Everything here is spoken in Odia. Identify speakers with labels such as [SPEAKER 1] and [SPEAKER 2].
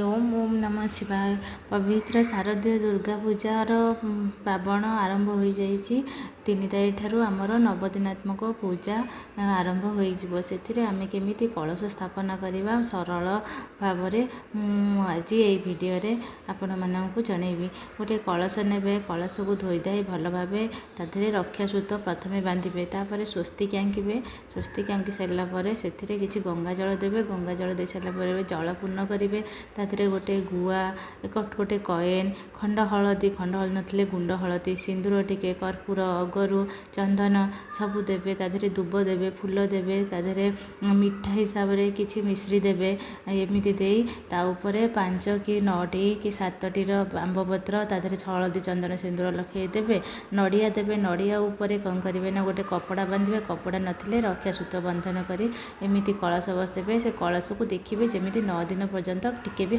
[SPEAKER 1] ଓମ୍ ଓମ୍ ନମଃ ଶିବାୟ। ପବିତ୍ର ଶାରଦୀୟ ଦୁର୍ଗା ପୂଜାର ପାର୍ବଣ ଆରମ୍ଭ ହୋଇଯାଇଛି। 3 ତାରିଖ ଠାରୁ ଆମର ନବଦିନାତ୍ମକ ପୂଜା ଆରମ୍ଭ ହୋଇଯିବ। ସେଥିରେ ଆମେ କେମିତି କଳସ ସ୍ଥାପନା କରିବା ସରଳ ଭାବରେ ମୁଁ ଆଜି ଏଇ ଭିଡ଼ିଓରେ ଆପଣମାନଙ୍କୁ ଜଣେଇବି। ଗୋଟେ କଳସ ନେବେ, କଳସକୁ ଧୋଇଧାଇ ଭଲ ଭାବେ ତା ଦେହରେ ରକ୍ଷା ସୂତ ପ୍ରଥମେ ବାନ୍ଧିବେ, ତାପରେ ସ୍ୱସ୍ତିକ ଆଙ୍କିବେ। ସ୍ୱସ୍ତିକ ଆଙ୍କି ସାରିଲା ପରେ ସେଥିରେ କିଛି ଗଙ୍ଗା ଜଳ ଦେବେ। ଗଙ୍ଗା ଜଳ ଦେଇ ସାରିଲା ପରେ ଜଳ ପୂର୍ଣ୍ଣ କରିବେ। ତା ଦେହରେ ଗୋଟେ ଗୁଆ, ଏକ ଗୋଟେ କଏନ୍, ଖଣ୍ଡ ହଳଦୀ, ଖଣ୍ଡ ହଳଦୀ ନଥିଲେ ଗୁଣ୍ଡ ହଳଦୀ, ସିନ୍ଦୁର ଟିକେ, କର୍ପୂର, ଅଗରୁ, ଚନ୍ଦନ ସବୁ ଦେବେ। ତା ଦେହରେ ଦୁବ ଦେବେ, ଫୁଲ ଦେବେ, ତା ଦେହରେ ମିଠା ହିସାବରେ କିଛି ମିଶ୍ରି ଦେବେ। ଏମିତି ଦେଇ ତା ଉପରେ 5 କି 9ଟି କି 7ଟିର ଆମ୍ବପତ୍ର, ତା ଦେହରେ ହଳଦୀ, ଚନ୍ଦନ, ସିନ୍ଦୁର ଲଗାଇ ଦେବେ। ନଡ଼ିଆ ଦେବେ। ନଡ଼ିଆ ଉପରେ କ'ଣ କରିବେ ନା ଗୋଟେ କପଡ଼ା ବାନ୍ଧିବେ। କପଡ଼ା ନଥିଲେ ରକ୍ଷା ସୂତ ବନ୍ଧନ କରି ଏମିତି କଳସ ବସାଇବେ। ସେ କଳସକୁ ଦେଖିବେ ଯେମିତି 9 ଦିନ ପର୍ଯ୍ୟନ୍ତ ଟିକେ ବି